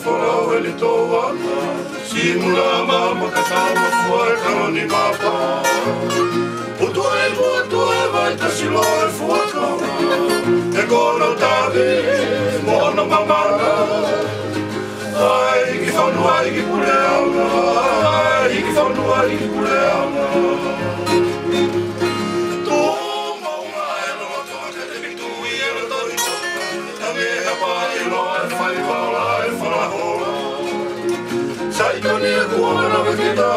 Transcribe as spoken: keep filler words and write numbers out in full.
Folau e li tō ana, si mula mama ka tau ma fua e kalo ni mapa. Putu e lua tō e vai ta silo e fua kama. E kono tavi, mono mamana. Ai ki fanu ai ki pule ana, ai ki fanu ai ki pule ana. Tō maua e loto ka te mitu i e loto i tō. Tange hapa i loa e fai kola e falahola. Sai koni e kuana me kita